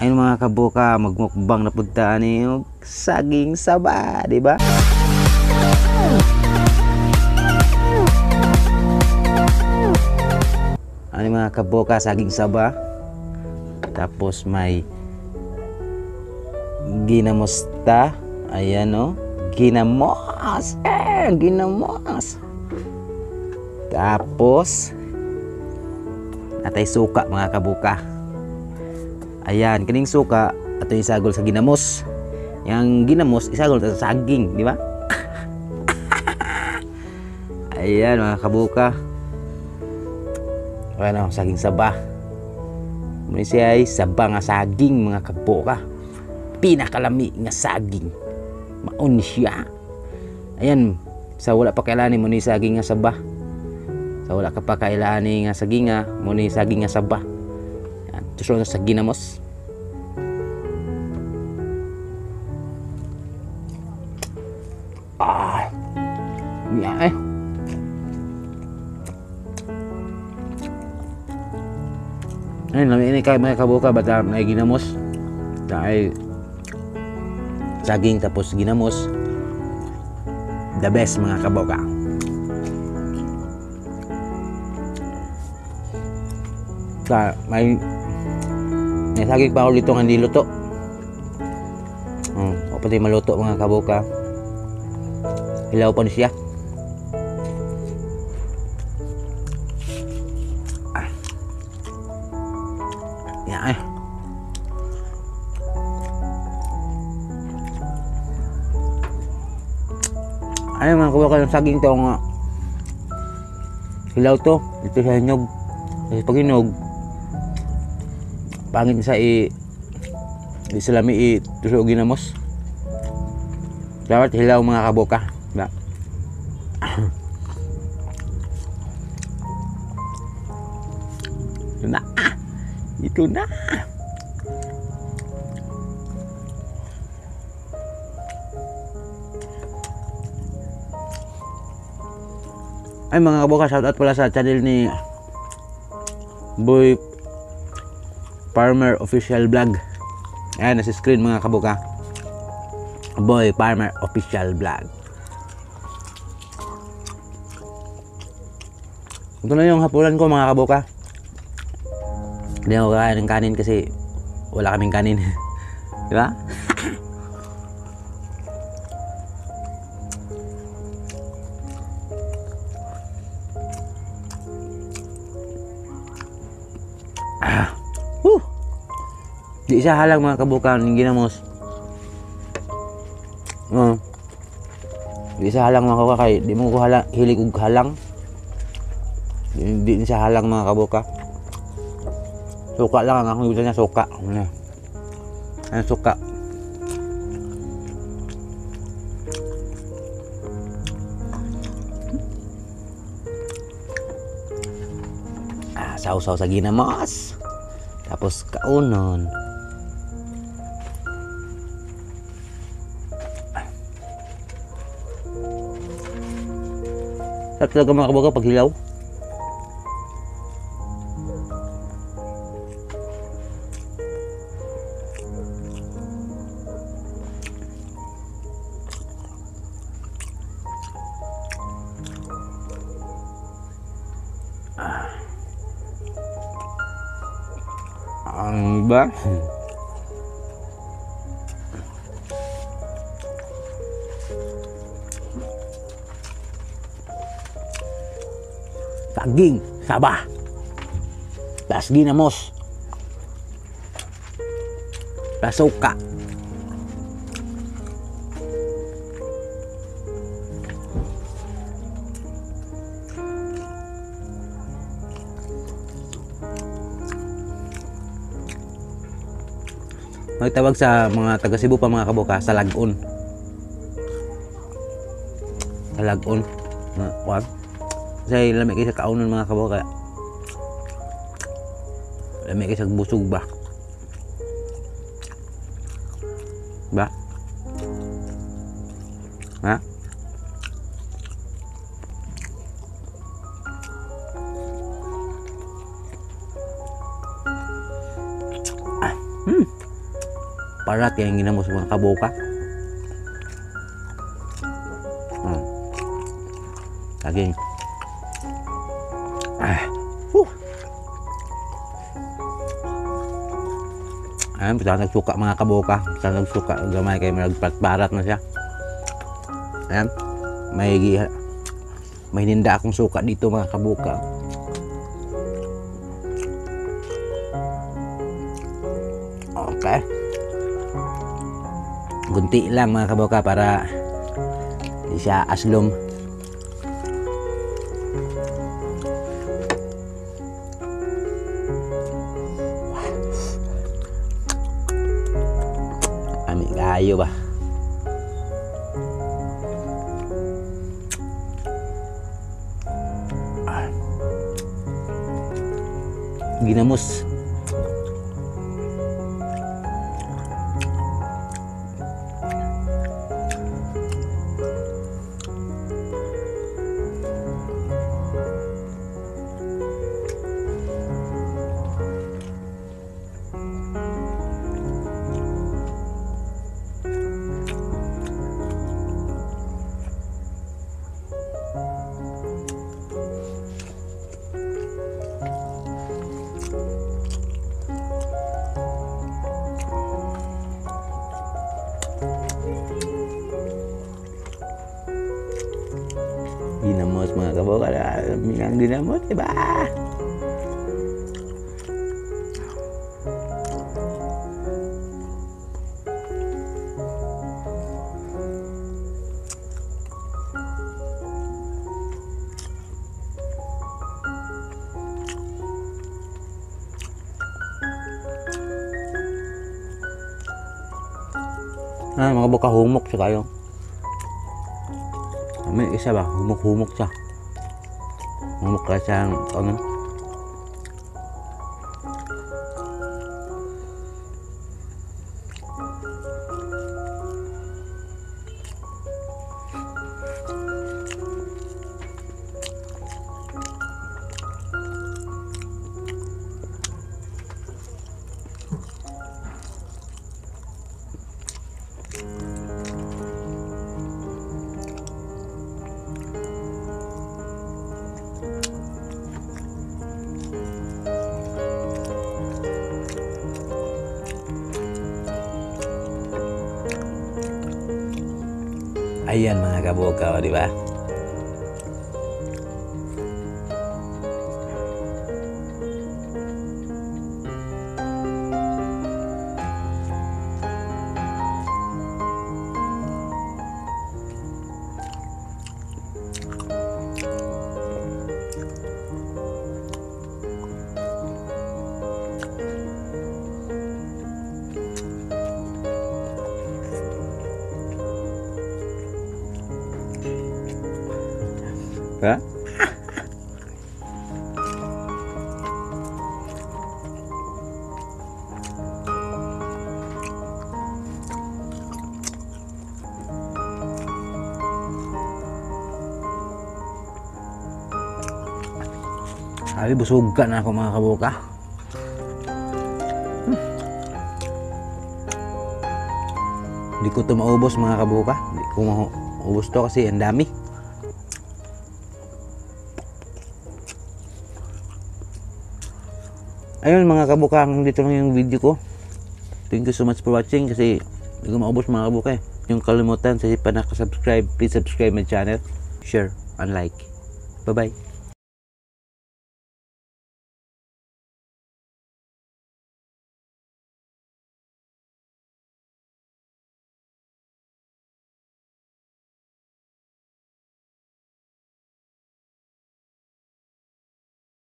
Ayun mga kabuka, magmukbang na punta ani og saging saba, di ba? Ano mga kabuka, saging saba. Tapos may ginamusta. Ayan o, ginamos. Eh, ginamos. Tapos atay suka mga kabuka. Ayan, kining suka ato isagol sa ginamos. Yang ginamos isagol sa saging, di ba? Ayan mga kabuka. Ayan o, saging saba. Muna siya ay saba nga saging mga kabuka. Pinakalami nga saging. Maon siya. Ayan, sa wala pa kailangan mo ni saging nga saba. Sa wala ka pa kailangan nga saging nga, mo ni saging nga saba. Ayan, tuso na sa ginamos. Ah, yeah, eh. Ayun, lami ini kay mga kabuka, bata may ginamos. Dahil saging tapos ginamos. The best mga kabuka. Sa may saging pa ako dito nga hindi luto. O pati maluto mga kabuka. Hilaw pa siya. Yan eh. Ayun mga kabuka, yung saging to nga hilaw to. Ito sa hinog. Kasi pag hinog, pangit sa di salami i tuso ginamos. Dapat hilaw mga kabuka. Ba? Ito na. Ito na. Ay mga kabuka, shoutout pala sa channel ni Boy Farmer Official Vlog. Ayan, nasa screen mga kabuka. Boy Farmer Official Vlog. Ito na yung hapunan ko mga kabuka. Hindi ako kakain ng kanin kasi wala kaming kanin. Diba? Di isa halang mga kabuka ng ginamos. Di isa halang mga kabuka kay di mo ko halang, hilig og halang. Di isa halang mga kabuka. Suka lang ang akong gusto niya, suka. Ano suka? Ah, sausaw sa ginamos. Tapos kaunon. Sarap talaga mga kabuka pag hilaw. Ang ba? Saging, saba, tas ginamos, tas suka. Magtawag sa mga taga Cebu pa mga kabuka, salagon. Salagon. Wag. Kasi lamig kayo sa kaunon mga kabuka. Lamig kayo sa busog ba? Ba? Ha? Ah. Parat yung ginamos mga kaboka. Saging. Ah. Whew. Ayan, basta nagsuka mga kaboka. Basta nagsuka gamay kay nagparat na siya. Ayan, may hininda akong suka dito mga kaboka. Okay. Gunti lang mga kaboka para di siya aslom. Ami kayo ba? Ginamos. Ginamos mga kaboka, ang ginamos, diba? Ah, mga kaboka, humok siya kayo. May isa ba? Humok-humok siya. Humok ka siyang ano? Ayan mga kaboka, di ba? Ha? Ay, busugan na ako mga kaboka. Hindi ko ito maubos mga kaboka. Hindi ko maubos to kasi ang dami. Ayun mga kaboka, hanggang dito lang yung video ko. Thank you so much for watching kasi hindi ko maubos mga kaboka eh. Yung kalimutan sa pa nakasubscribe, please subscribe my channel, share, and like. Bye bye.